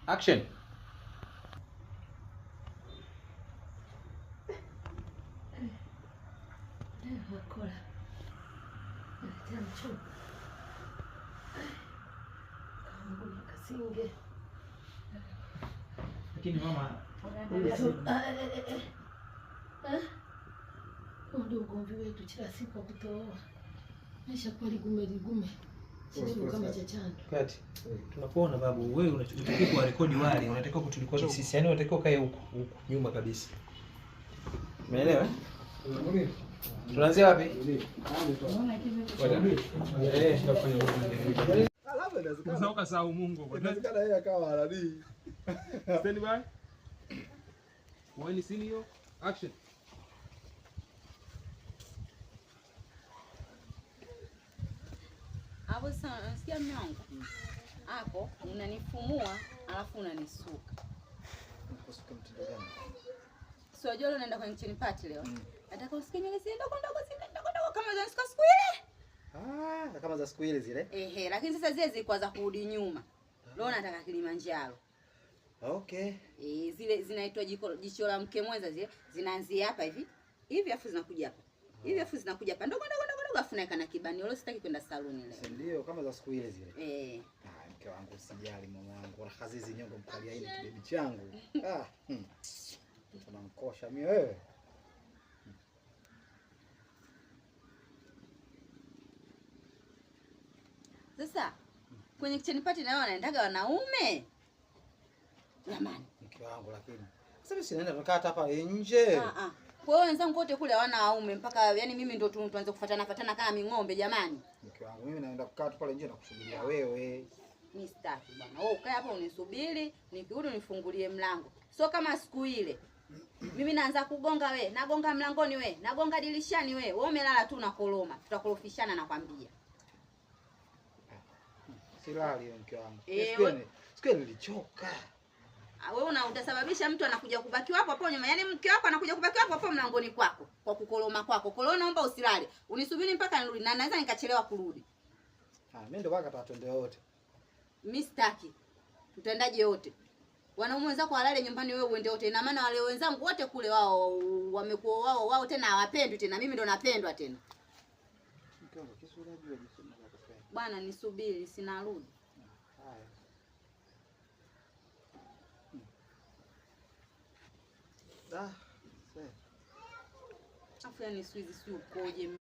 Action. Makola. Naletea mchumba. Kama kasinge. Lakini mama, ndio ugomvi wetu kila siku kutooa. Maisha kwa ligume ligume. Sio kama cha chando. Kati. Tunakuona babu, wewe unatakiwa kuwarekodi wale, unatakiwa kuturekodi sisi. Yaani unatakiwa kae huku huku nyuma kabisa. Umeelewa? Tunaanzia wapi? Unaweza ukasahau Mungu. Inawezekana yeye akawa nani. Stand by. One scene hiyo. Action. Hapo sasa unasikia mume wangu? Hapo unanifumua alafu unanisuka. Nikusuka mtindo gani? Si unajua leo naenda kwenye kitchen party leo. Nataka usuke nywele zile ndogo ndogo zile ndogo ndogo kama za siku ile. Ah, kama za siku ile zile. Ehe, lakini sasa zile zilikuwa za kurudi nyuma. Leo nataka Kilimanjaro. Okay. Eh, zile zinaitwa jicho la mke mwenza zile zinaanzia hapa hivi. Hivi afu zinakuja hapa. Hivi afu zinakuja hapa. Ndogo ndogo ndogo ndogo afu naeka na kibani. Leo sitaki kwenda saluni leo. Si ndio kama za siku ile zile. Eh. Ah, mke wangu usijali mama wangu. Raha zizi nyongo mkalia hili kibebi changu. Ah. Unankosha mimi wewe. Sasa kwenye kitchen party nao wanaendaga wanaume. Jamani. Mke wangu lakini. Sasa mimi sinaenda tunakaa hata hapa nje. Ah ah. Kwa hiyo wenzangu wote kule hawana waume mpaka yani mimi ndo tuanze kufuatana fuatana kama ming'ombe jamani. Mke wangu mimi naenda kukaa tu pale nje na kusubiria wewe. Mimi sitaki bwana. Wewe ukae hapa unisubiri, nikirudi unifungulie mlango. Sio kama siku ile. Mimi naanza kugonga we, nagonga mlangoni we, nagonga dirishani we. Wewe umelala tu na koroma. Tutakorofishana nakwambia. Silali mke wangu. Siku ile nilichoka. Wewe utasababisha mtu anakuja kubakiwa hapo hapo nyuma. Yaani mke wako anakuja kubakiwa hapo hapo mlangoni kwako kwa kukoroma kwako. Kwa hiyo naomba usilale. Unisubiri mpaka nirudi na naweza nikachelewa kurudi. Ah, mimi ndo baka twende wote. Mimi sitaki. Tutaendaje wote? Wanaume wenzako walale nyumbani wewe uende wote. Ina maana wale wenzangu wote kule wao wamekuwa wao wao tena hawapendwi tena. Mimi ndo napendwa tena. Mke wangu kisu unajua jinsi ninavyokupenda. Bwana nisubiri sinarudi. Haya. Ah, sasa. Afu yani siku hizi si ukoje?